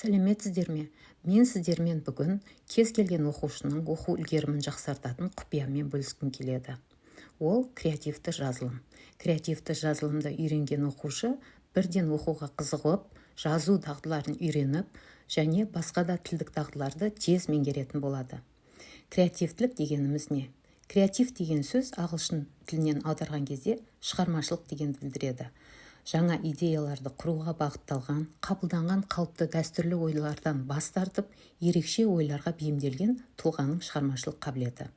Сәлеметсіздер ме! Мен сіздермен бүгін кез келген оқушының оқу үлгерімін жақсартатын құпиямен бөліскім келеді. Ол – креативті жазылым. Креативті жазылымды үйренген оқушы бірден оқуға қызығып, жазу дағдыларын үйреніп және басқа да тілдік дағдыларды тез меңгеретін болады. Креативтілік дегеніміз не? Креатив деген сөз ағылшын тілінен аударған кезде шығармашылық дегенді білдіреді. Жаңа идеяларды құруға бағытталған, қабылданған қалыпты, дәстүрлі ойлардан бас тартып, ерекше ойларға бейімделген тұлғаның шығармашылық қабілеті.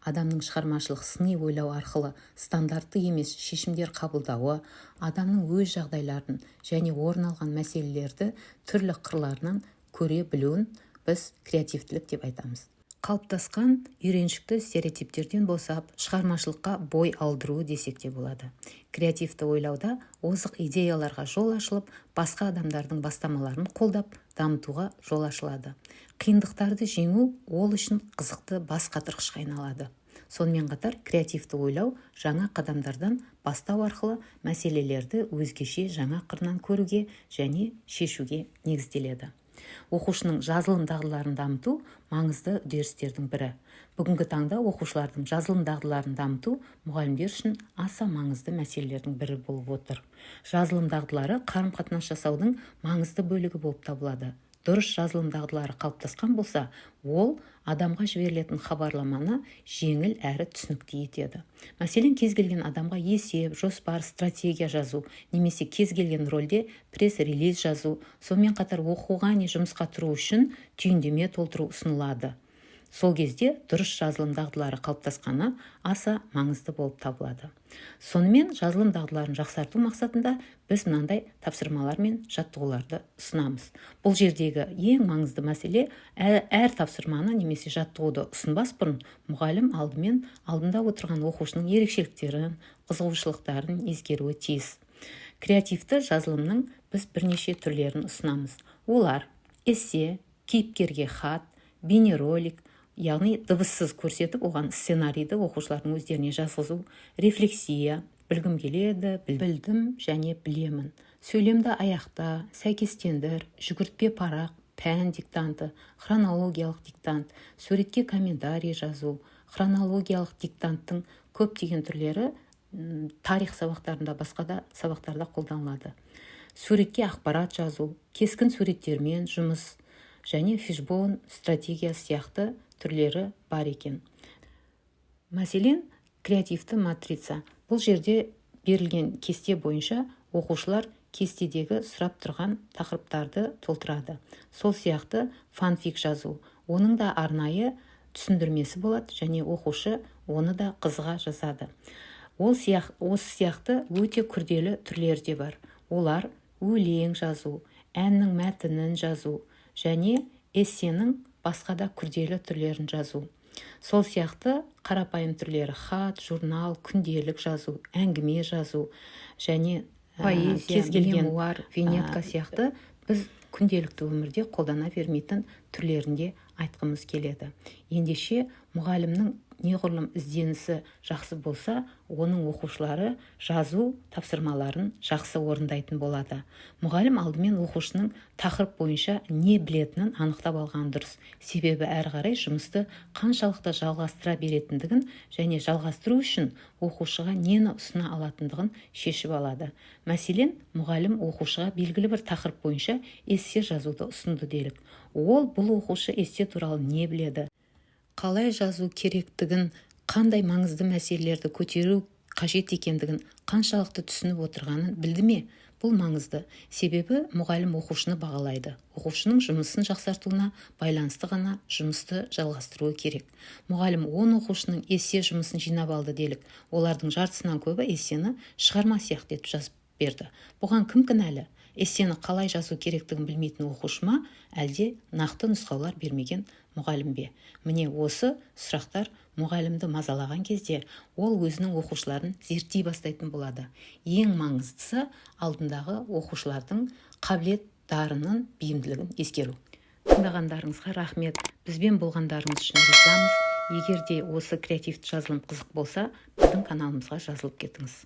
Адамның шығармашылық сыни ойлау арқылы стандартты емес шешімдер қабылдауы, адамның өз жағдайларын және орын алған мәселелерді түрлі қырларынан көре білуін біз креативтілік деп айтамыз. Қалыптасқан үйреншікті стереотиптерден босап, шығармашылыққа бой алдыруы десек те болады. Креативті ойлауда озық идеяларға жол ашылып, басқа адамдардың бастамаларын қолдап дамытуға жол ашылады. Қиындықтарды жеңу ол үшін қызықты бас қатырғышқа айналады. Сонымен қатар креативті ойлау жаңа қадамдардан бастау арқылы мәселелерді өзгеше, жаңа қырынан көруге және шешуге негізделеді. Оқушының жазылым дағдыларын дамыту – маңызды үдерістердің бірі. Бүгінгі таңда оқушылардың жазылым дағдыларын дамыту мұғалімдер үшін аса маңызды мәселелердің бірі болып отыр. Жазылым дағдылары қарым қатынас жасаудың маңызды бөлігі болып табылады. Дұрыс жазылым дағдылары қалыптасқан болса, ол адамға жіберілетін хабарламаны жеңіл әрі түсінікті етеді. Мәселен, кез келген адамға есеп, жоспар, стратегия жазу немесе кез келген рөлде пресс-релиз жазу, сонымен қатар оқуға не жұмысқа тұру үшін түйіндеме толтыру ұсынылады. Сол кезде дұрыс жазылым дағдылары қалыптасқаны аса маңызды болып табылады. Сонымен, жазылым дағдыларын жақсарту мақсатында біз мынандай тапсырмалар мен жаттығуларды ұсынамыз. Бұл жердегі ең маңызды мәселе: әр тапсырманы немесе жаттығуды ұсынбас бұрын мұғалім алдымен алдында отырған оқушының ерекшеліктерін, қызығушылықтарын ескеруі тиіс. Креативті жазылымның біз бірнеше түрлерін ұсынамыз. Олар: эссе, кейіпкерге хат, бейнеролик, яғни дыбыссыз көрсетіп, оған сценарийді оқушылардың өздеріне жазғызу, рефлексия, білгім келеді, білдім және білемін, сөйлемді аяқта, сәйкестендір, жүгіртпе парақ, пән диктанты, хронологиялық диктант, суретке комментарий жазу. Хронологиялық диктанттың көптеген түрлері тарих сабақтарында, басқа да сабақтарда қолданылады. Суретке ақпарат жазу, кескін суреттермен жұмыс және фишбоун стратегиясы сияқты түрлері бар екен. Мәселен, креативті матрица. Бұл жерде берілген кесте бойынша оқушылар кестедегі сұрап тұрған тақырыптарды толтырады. Сол сияқты фанфик жазу, оның да арнайы түсіндірмесі болады және оқушы оны да қызыға жазады. Ол осы сияқты өте күрделі түрлері де бар. Олар: өлең жазу, әннің мәтінін жазу және эссенің басқа да күрделі түрлерін жазу. Сол сияқты қарапайым түрлері: хат, журнал, күнделік жазу, әңгіме жазу және поэзия, кез келген мемуар, виньетка сияқты біз күнделікті өмірде қолдана бермейтін түрлерінде айтқымыз келеді. Ендеше, мұғалімнің неғұрлым ізденісі жақсы болса, оның оқушылары жазу тапсырмаларын жақсы орындайтын болады. Мұғалім алдымен оқушының тақырып бойынша не білетінін анықтап алған дұрыс. Себебі әрі қарай жұмысты қаншалықты жалғастыра беретіндігін және жалғастыру үшін оқушыға нені ұсына алатындығын шешіп алады. Мәселен, мұғалім оқушыға белгілі бір тақырып бойынша эссе жазуды ұсынды делік. Ол бұл оқушы эссе туралы не біледі, қалай жазу керектігін, қандай маңызды мәселелерді көтеру қажет екендігін қаншалықты түсініп отырғанын білді ме? Бұл маңызды, себебі мұғалім оқушыны бағалайды. Оқушының жұмысын жақсартуына байланысты ғана жұмысты жалғастыруы керек. Мұғалім 10 оқушының эссе жұмысын жинап алды делік. Олардың жартысынан көбі эссені шығарма сияқты етіп жазып берді. Бұған кім кінәлі? Эссені қалай жазу керектігін білмейтін оқушы ма, әлде нақты нұсқаулар бермеген мұғалім бе? Міне, осы сұрақтар мұғалімді мазалаған кезде, ол өзінің оқушыларын зерттей бастайтын болады. Ең маңыздысы – алдындағы оқушылардың қабілет, дарынын, бейімділігін ескеру. Тыңдағандарыңызға рахмет! Бізбен болғандарыңыз үшін ризамыз. Егер де осы креативті жазылым қызық болса, біздің каналымызға жазылып кетіңіз.